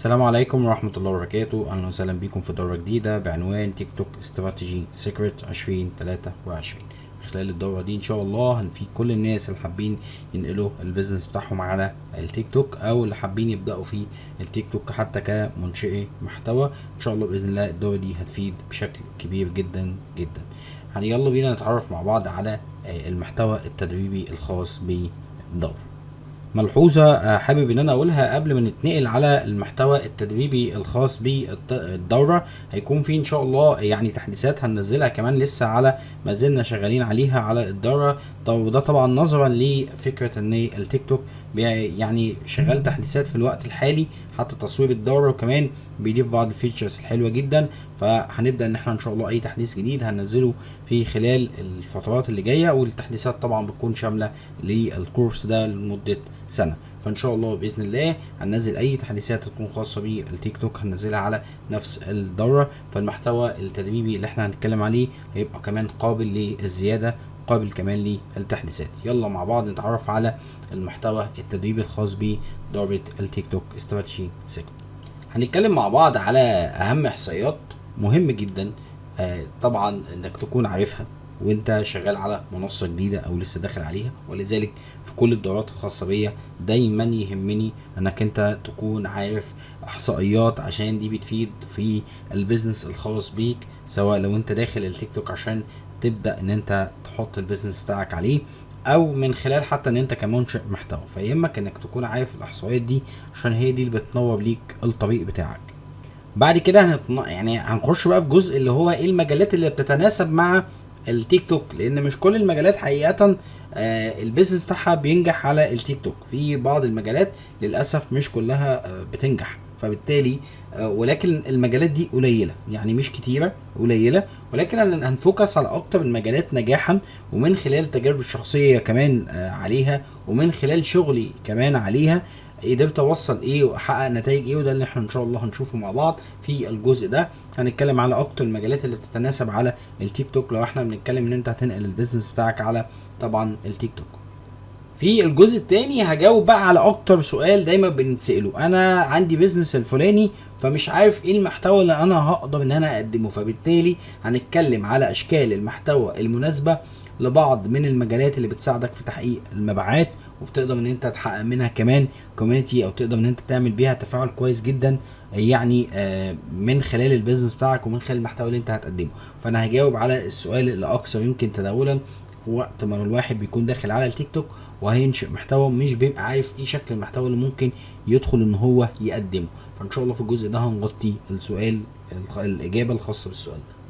السلام عليكم ورحمة الله وبركاته. أهلا وسهلا بكم في دورة جديدة بعنوان TikTok Strategy Secret 2023. خلال الدورة دي إن شاء الله هنفيد كل الناس اللي حابين ينقلوا ال business بتاعهم على التيك توك، أو اللي حابين يبدأوا في التيك توك حتى كمنشئي محتوى. إن شاء الله بإذن الله الدورة دي هتفيد بشكل كبير جدا جدا. يعني يلا بينا نتعرف مع بعض على المحتوى التدريبي الخاص بالدورة. ملحوظة حابب ان انا اقولها قبل ما نتنقل على المحتوى التدريبي الخاص بالدورة: هيكون في ان شاء الله يعني تحديثات هننزلها كمان، لسه على ما زلنا شغالين عليها على الدورة. طب وده طبعا نظرا لفكرة ان التيك توك يعني شغال تحديثات في الوقت الحالي حتى تصوير الدورة، وكمان بيضيف بعض ال features الحلوة جدا. فهنبدأ ان احنا ان شاء الله اي تحديث جديد هننزله في خلال الفترات اللي جاية، والتحديثات طبعا بتكون شاملة للكورس ده لمدة سنة. فان شاء الله باذن الله هننزل اي تحديثات تكون خاصة بالتيك توك هننزلها على نفس الدوره. فالمحتوى التدريبي اللي احنا هنتكلم عليه هيبقى كمان قابل للزياده، قابل كمان للتحديثات. يلا مع بعض نتعرف على المحتوى التدريبي الخاص بدورة التيك توك Strategy Secret. هنتكلم مع بعض على اهم احصائيات مهم جدا طبعا انك تكون عارفها وانت شغال على منصة جديدة او لسه داخل عليها. ولذلك في كل الدورات الخاصة بيا دايما يهمني انك انت تكون عارف احصائيات، عشان دي بتفيد في ال business الخاص بيك، سواء لو انت داخل التيك توك عشان تبدأ ان انت تحط ال business بتاعك عليه، او من خلال حتى ان انت كمنشئ محتوى. فيهمك انك تكون عارف الاحصائيات دي عشان هي دي اللي بتنور ليك الطريق بتاعك. بعد كده يعني هنخش بقى في جزء اللي هو ايه المجالات اللي بتتناسب مع التيك توك، لان مش كل المجالات حقيقة ال business بتاعها بينجح على التيك توك. في بعض المجالات للاسف مش كلها بتنجح، فبالتالي ولكن المجالات دي قليله، يعني مش كتيره، قليله. ولكن هن focus على اكتر المجالات نجاحا، ومن خلال تجاربي الشخصية كمان عليها، ومن خلال شغلي كمان عليها، قدرت اوصل ايه واحقق نتائج ايه. وده اللي احنا ان شاء الله هنشوفه مع بعض في الجزء ده. هنتكلم على اكتر المجالات اللي بتتناسب على التيك توك لو احنا بنتكلم ان انت هتنقل ال business بتاعك على طبعا التيك توك. في الجزء التاني هجاوب بقى على اكتر سؤال دايما بنتسأله: انا عندي business الفلاني فمش عارف ايه المحتوى اللي انا هقدر ان انا اقدمه. فبالتالي هنتكلم على اشكال المحتوى المناسبة لبعض من المجالات اللي بتساعدك في تحقيق المبيعات، وبتقدر ان انت تحقق منها كمان community، او تقدر ان انت تعمل بيها تفاعل كويس جدا، يعني من خلال ال business بتاعك ومن خلال المحتوى اللي انت هتقدمه. فانا هجاوب على السؤال اللي اكثر يمكن تداولا وقت ما الواحد بيكون داخل على التيك توك وهينشئ محتوى، مش بيبقى عارف ايه شكل المحتوى اللي ممكن يدخل ان هو يقدمه. فان شاء الله في الجزء ده هنغطي السؤال، الاجابة الخاصة بالسؤال ده.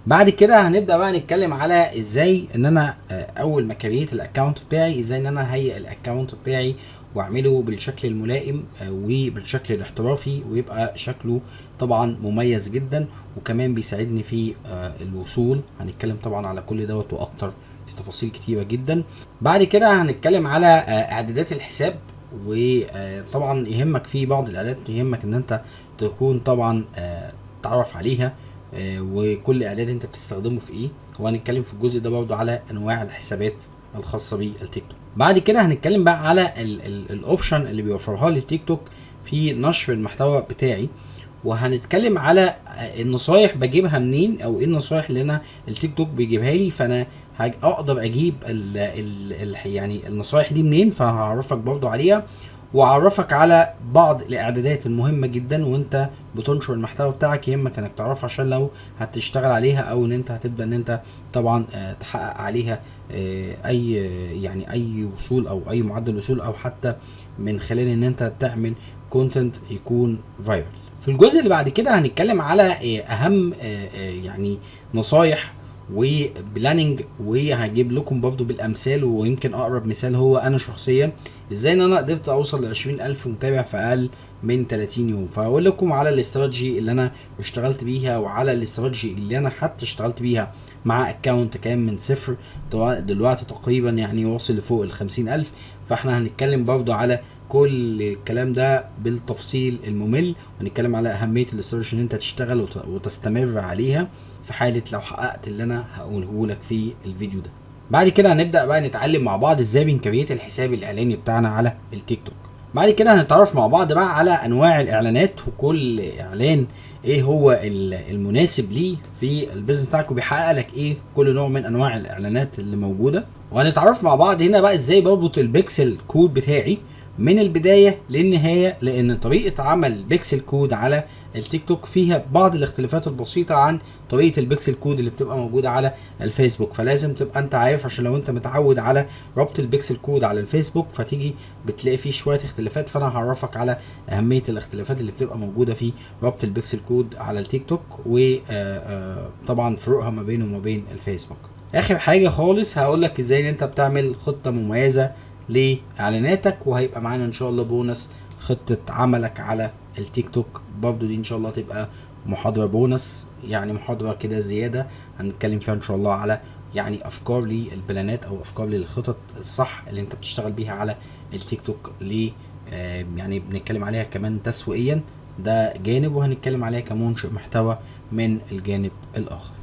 بعد كده هنبدا بقى نتكلم على ازاي ان انا اول ما create ال account بتاعي، ازاي ان انا اهيئ ال account بتاعي واعمله بالشكل الملائم وبالشكل الاحترافي، ويبقى شكله طبعا مميز جدا، وكمان بيساعدني في الوصول. هنتكلم طبعا على كل دوت واكتر في تفاصيل كتيرة جدا. بعد كده هنتكلم على اعدادات الحساب، وطبعا يهمك في بعض الاعدادات يهمك ان انت تكون طبعا تعرف عليها، وكل اعداد انت بتستخدمه في ايه. وهنتكلم في الجزء ده برضو على انواع الحسابات الخاصة بالتيك توك. بعد كده هنتكلم بقى على ال option اللي بيوفرها لي التيك توك في نشر المحتوى بتاعي، وهنتكلم على النصايح بجيبها منين، او ايه النصايح اللي انا التيك توك بيجيبها لي، فانا اقدر اجيب ال ال ال يعني النصايح دي منين. فهعرفك برضو عليها، واعرفك على بعض الاعدادات المهمة جدا وانت بتنشر المحتوى بتاعك، يهمك انك تعرفها عشان لو هتشتغل عليها، او ان انت هتبدا ان انت طبعا تحقق عليها اي يعني اي وصول او اي معدل وصول، او حتى من خلال ان انت تعمل content يكون viral. في الجزء اللي بعد كده هنتكلم على اهم يعني نصايح و planning، وهجيب لكم برضو بالامثال، ويمكن اقرب مثال هو انا شخصيا، ازاي ان انا قدرت اوصل ل 20,000 متابع في اقل من 30 يوم. فهقول لكم على الاستراتيجي اللي انا اشتغلت بيها، وعلى الاستراتيجي اللي انا حتى اشتغلت بيها مع account كان من صفر، دلوقتي تقريبا يعني واصل لفوق ال 50,000. فاحنا هنتكلم برضو على كل الكلام ده بالتفصيل الممل، وهنتكلم على اهمية الاستراتيجي ان انت تشتغل وتستمر عليها في حاله لو حققت اللي انا هقوله لك في الفيديو ده. بعد كده هنبدا بقى نتعلم مع بعض ازاي بن create الحساب الاعلاني بتاعنا على التيك توك. بعد كده هنتعرف مع بعض بقى على انواع الاعلانات، وكل اعلان ايه هو المناسب ليه في ال business بتاعك، وبيحقق لك ايه كل نوع من انواع الاعلانات اللي موجوده. وهنتعرف مع بعض هنا بقى ازاي بربط ال pixel code بتاعي من البداية للنهايه، لان طريقه عمل pixel code على التيك توك فيها بعض الاختلافات البسيطة عن طريقه ال pixel code اللي بتبقى موجودة على الفيسبوك. فلازم تبقى انت عارف، عشان لو انت متعود على ربط ال pixel code على الفيسبوك فتيجي بتلاقي فيه شوية اختلافات. فانا هعرفك على اهمية الاختلافات اللي بتبقى موجودة في ربط ال pixel code على التيك توك، وطبعا فروقها ما بينه وما بين الفيسبوك. اخر حاجة خالص هقول لك ازاي ان انت بتعمل خطه مميزة لاعلاناتك، وهيبقى معانا ان شاء الله بونص خطه عملك على التيك توك. برضو دي ان شاء الله تبقى محاضرة بونص، يعني محاضرة كده زيادة هنتكلم فيها ان شاء الله على يعني افكار للبلانات او افكار للخطط الصح اللي انت بتشتغل بيها على التيك توك، ل يعني بنتكلم عليها كمان تسويقيا، ده جانب، وهنتكلم عليها كمنشئ محتوى من الجانب الاخر.